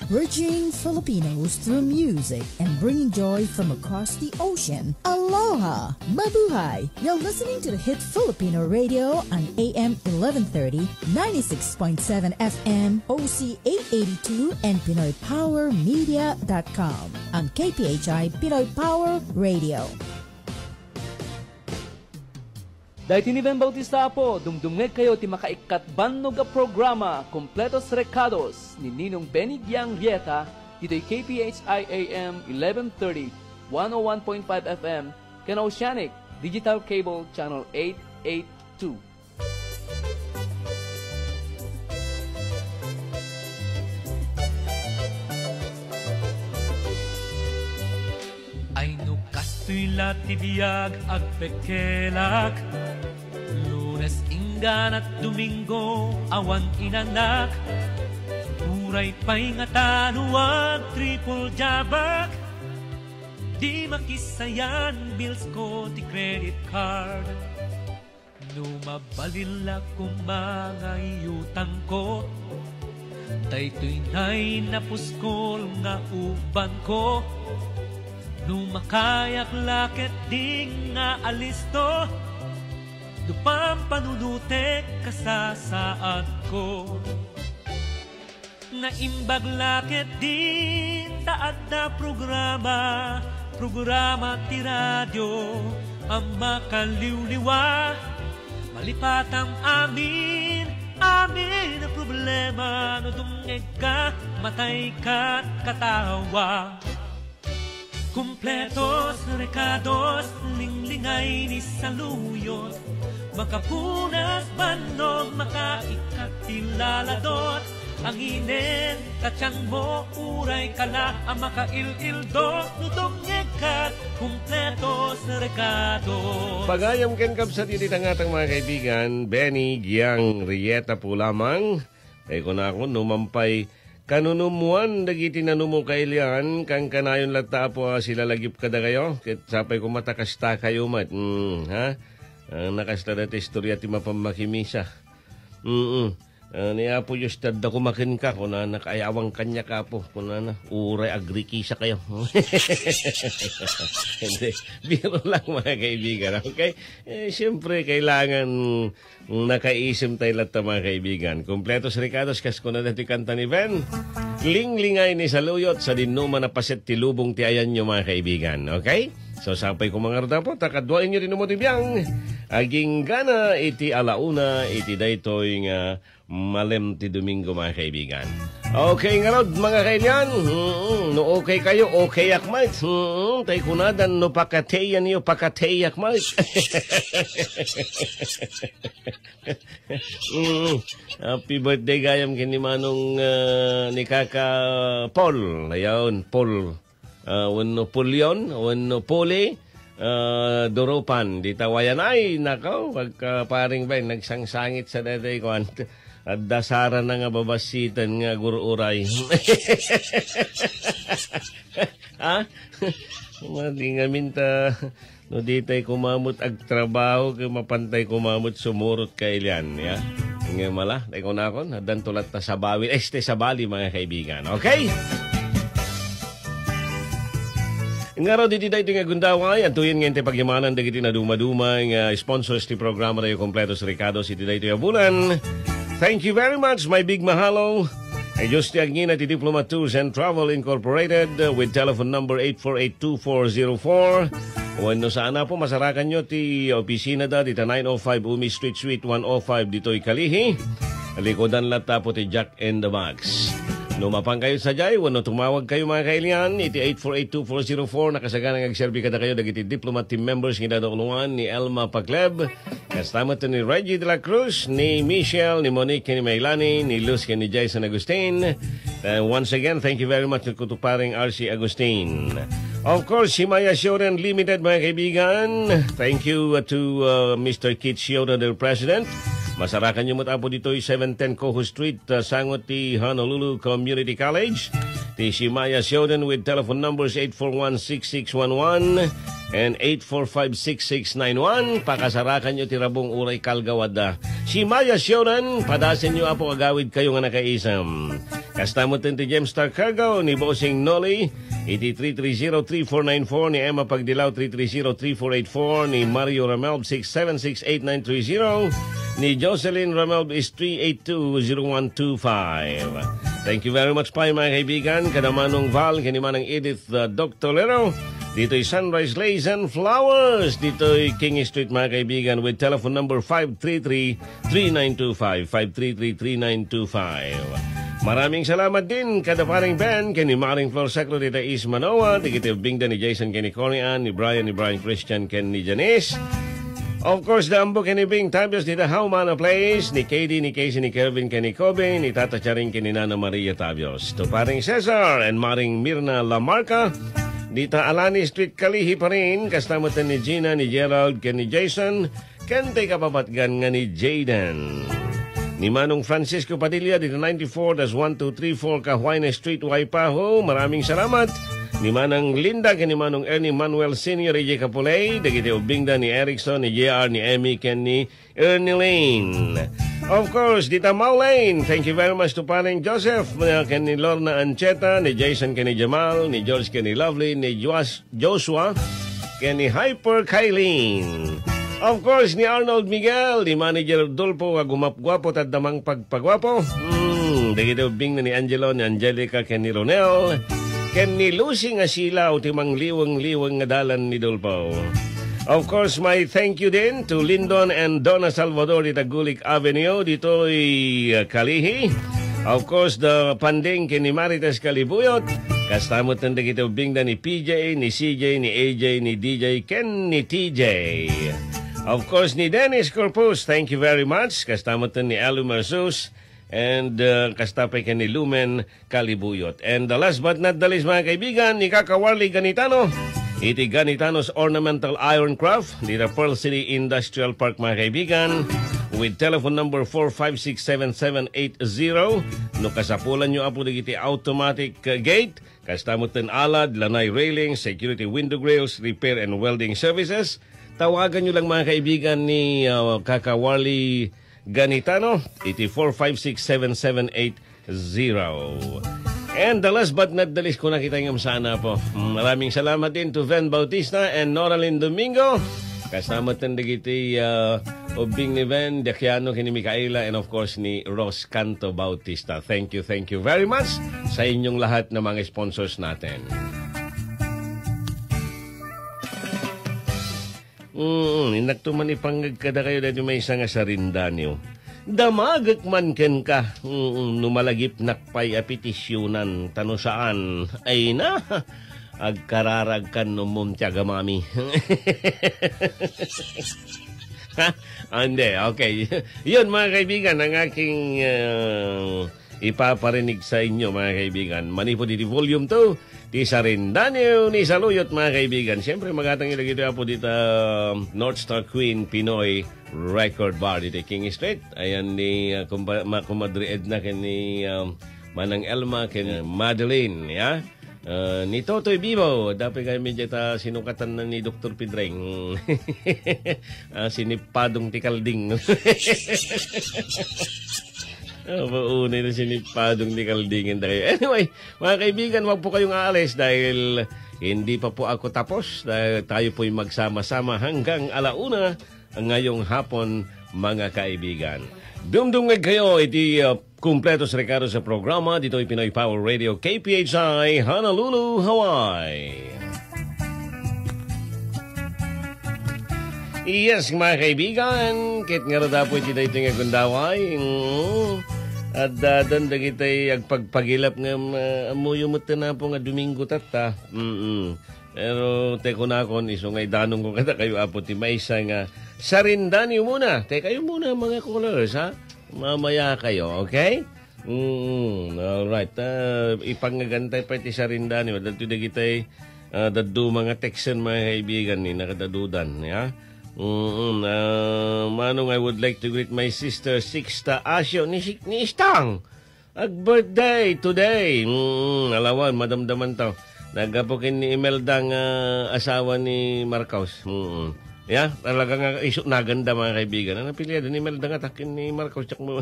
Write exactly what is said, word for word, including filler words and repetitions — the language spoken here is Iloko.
Reaching Filipinos through music and bringing joy from across the ocean. Aloha! Mabuhay! You're listening to the Hit Filipino Radio on A M eleven thirty, ninety-six point seven F M, O C eight eighty-two, and Pinoy Power Media dot com on K P H I Pinoy Power Radio. Daytoy ni Ben Bautista Apo, dumdumngeg kayo ti makaikkat bannog a programa, Kompletos Rekados, ni Ninong Benny Giang Rieta, ditoy K P H I A M eleven thirty, one oh one point five F M, ken Oceanic Digital Cable Channel eight eight two. Ay no kastoy la ti biag, agpekkelak. Lunes, ingganat Domingo, awan inanak. Uray pay nga tano ag triple jabak. Di makisayan bills ko ti credit card. No mabalin la koma nga iyutangko, daytoy nay napuskol nga ubanko. No makayak la ketdi nga alisto, no pampanunotek kasasaadko. Naimbag la ketdin ta adda programa, programa ti radio a makaliwliwa. Malipatam amin, amin a problema, no dumngegka, matayka katawa. Kompletos rekados, linglingay ni saluyot. Makapunas bannog, makaikkat ti laladot. Anginen ta tianmo, uray ka la a makail-ildo. No dumngegka, kompletos rekados. Pagayam ken kabsat iti tangatang, mga kaibigan, Benny Giang Rieta po lamang. Ay, kunakon, no mampay kanunumuan dagiti nanumo kailian, kankanayon latta, Apo, a silalagip kadakayo, ket sapay koma ta kasta kayo met. Mm, ha? Ah, nakasta dati istorya ti mapammakimisa. Mm. Ah, ni Apo Dios ti adda koma kenka, kunana, kay awan kaniak, Apo, kunana, uray agrikisa kayo. Hindi, biro lang, mga kaibigan, okay? Eh, siyempre, kailangan nakaisem tayo latta, mga kaibigan. Kompletos rekados, kas kuna dati kanta ni Ben. Linglingay ni saluyot, sadin no man a paset ti lubong ti ayanyo, mga kaibigan. Okay? So, sapay ko, mga rudapo, ta kaduaenyo din mo ti biang. Aginggana iti alauna, iti daytoy nga malem ti Domingo, mga kaibigan. Okay, ngarud, mga kailian. Mm, no okay kayo, okay ak, Mike. Mm, tay kunadan, no pakateyan niyo, pakateyak, Mike. Mm. Happy birthday gayam ken ni Manong, ah, ni Kaka Paul. Ayaw, Paul. Ah, wenno Pulion, wenno Puli, ah, Durupan. Di tawayan. Ay, nakaw, pagka paring bay, nagsangsangit sa daytoy kuan. Adda sara na nga babasitan nga gur-uray. Ha? Madi ngamin ta. No, ditay kumamot agtrabaho, ket mapantay kumamot sumurot kailian, ya. Nga mala, tay kunakon, addan tulat ta sabawi, este sabali, mga kaibigan. Okay? Ngarud iti daytoy nga gundaway, adtoyen nga intay pagyamanan dagiti nadumaduma nga sponsors ti programa tayo, Kompletos Rekados iti daytoy a bulan. Thank you very much, my big mahalo. Ay Diyos ti agngina ti Diploma Tours and Travel Incorporated, uh, with telephone number eight four eight two four zero four. Wenno saan, Apo, masarakan nyo ti opisina da dita nine oh five Umi Street, Suite one oh five, ditoy Kalihi. Likodan latta, Apo, ti Jack in the Box. No mapan kayo sadiay, wenno tumawag kayo, mga kailian, iti eight four eight two four zero four, nakasagana nga agserbi kadakayo dagiti Diploma team members nga idadaulongan ni Elma Pakleb. Kasta met ni Reggie de la Cruz, ni Michelle, ni Monique, ni Maylani, ni Luz, ni Jason Agustin. Uh, once again, thank you very much to Kutuparing R C Agustin. Of course, Shimaya Shoren Limited, mga kaibigan. Thank you, uh, to, uh, Mister Keith Shoren, their president. Masarakan nyo met, Apo, ditoy seven ten Coho Street, uh, sangot ti Honolulu Community College. Ti Shimaya Shoren with telephone numbers eight four one six six one one and eight four five six six nine one. Pakasarakan nyo ti rabong uray kalgaw adda. Shimaya Shoren, padasen nyo, Apo, agawid kayo nga nakaisem. Kasta met ti Gemstar Cargo ni Bossing Noli, iti three three zero three four nine four, ni Emma Pagdilaw, three three zero three four eight four, ni Mario Ramelb, six seven six eight nine three zero, ni Jocelyn Ramelb is three eight two zero one two five. Thank you very much pay, mga kaibigan, kada Manong Val, ken ni Manang Edith, uh, Doctor Lero, ditoy Sunrise Lace and Flowers, ditoy King Street, mga kaibigan, with telephone number five three three three nine two five, five three three three nine two five. Maraming salamat din kada Paring Ben, ken ni Maring Flor Sacro dita East Manoa, dagiti ubbingda ni Jason ken ni Connie Ann, ni Brian, ni Brian Christian, ken ni Janice. Of course, da Ambo ken ni Bing Tabios dita Haumana Place, ni K D, ni Casey, ni Kelvin, ken ni Kobe, ni Tata Charing, ken ni Nana Maria Tabios. To Paring Cesar and Maring Mirna Lamarca, dita Alani Street, Kalihi pa rin, kasta met ni Gina, ni Gerald, ken ni Jason, ken tay kapabatgan nga ni Jayden. Ni Manong Francisco Padilla dita ninety-four dash one two three four Kahuayna Street, Waipahu. Maraming salamat. Ni Manang Linda ken ni Manong Ernie Manuel Senior idiay Kapulay, dagiti ubbingda ni Erickson, ni J R, ni Emmy, ken ni Ernie Lane. Of course, dita Mau Lane. Thank you very much to Paring Joseph, uh, ken ni Lorna Ancheta, ni Jason ken ni Jamal, ni George ken ni Lovely, ni Joas Joshua, ken ni Hyper Kylene. Of course, ni Arnold Miguel, ni Manager Dolpo nga gumapguapo, tadda mangpagpaguapo. Hmm, dagiti ubbing ni Angelo, ni Angelica, ken ni Ronel, ken ni Lucy nga silaw ti mangliweng-liweng nga dalan ni Dolpo. Of course, my thank you din to Lindon and Donna Salvador di Tagulik Avenue, ditoy, uh, Kalihi. Of course, the Panding ken ni Marites Kalibuyot. Kasta met dagiti ubbingda ni P J, ni C J, ni A J, ni D J, ken ni T J. Of course, ni Dennis Corpus, thank you very much. Kasta met ni Alu Marsus. And, uh, kasta pay ken ni Lumen Kalibuyot. And the last but not the least, mga kaibigan, ni Kaka Warley Ganitano, iti Ganitano's Ornamental Iron Craft, dita Pearl City Industrial Park, mga kaibigan, with telephone number four five six seven seven eight zero. No kasapulan nyo, apo, dagiti automatic, uh, gate, kasta met ten alad, lanay railing, security window grills, repair and welding services, tawagan nyo lang, mga kaibigan, ni, uh, Kaka Warley Ganitano, iti four five six seven seven eight zero. And the last but not the least, kuna kita ngem sana po. Mm, maraming salamat din to Ven Bautista and Noralyn Domingo. Kasta met dagiti, uh, ubbing ni Ven, Daciano, ken ni Micaela, and of course, ni Rose Canto Bautista. Thank you, thank you very much sa inyong lahat na mga sponsors natin. Mm, innakto man ipangngeg kadakayo daytoy maysa nga sarindanio. Damagek man kenka, mm, no malagipnak pay a petisionan, ta no saan, ay na, agkararagkan no umom ti agamami. Ha? Ah, hindi, okay. Yun, mga kaibigan, ang aking, ah, ipaparinig sa inyo, mga kaibigan. Manipud iti volume two, ti Sarindanio ni Saluyot, mga kaibigan. Siyempre, magatang ito, ito po dito, um, North Star Queen Pinoy Record Bar dito, King Street. Ayan ni, uh, kumpa-, ma-, Kumadre Edna ken ni, um, Manang Elma ken Madeline, ya? Uh, ni Totoy Bibo, dapat kami dyan ta sinukatan na ni Doktor Pidreng. Ah, sinipadong ti kalding. Apo, unay na sinipadong ni Kaldingan na kayo. Anyway, mga kaibigan, wag po kayong aalis dahil hindi pa po ako tapos. Dahil tayo po'y magsama-sama hanggang alauna ngayong hapon, mga kaibigan. Dumdumngeg kayo iti, uh, kumpleto sa rekado sa programa dito'y Pinoy Power Radio, K P H I, Honolulu, Hawaii. Yes, mga kaibigan, ket ngarud, apo, iti daytoy nga gundaway. Mm. Addan dagiti agpagpagilap nga, ah, ammoyo met ti napo nga Domingo tatta. Mm. Pero te kunakon, isu nga idanongko kadakayo, apo, ti maysa nga sarindanio muna. Te kayo muna, mga callers, ha? Mamaya kayo, okay? Mm, all right. Ah, ipangagantay pa iti sarindanio. Dadto dagitay, ah, dadduma nga texten, mga kaibigan, ni nakadadudan, ya? Mm, ah, Manong, I would like to greet my sister Sixta Asio ni, ni Istang. Ag-birthday today. Mm, alawan, madamdaman taw. Naggapu ken ni Imelda nga asawa ni Marcos. Mm. Ya, talaga nga isu naganda, mga kaibigan. Ano pilihan ni Imelda nga takin ni Marcos? Tsak mo.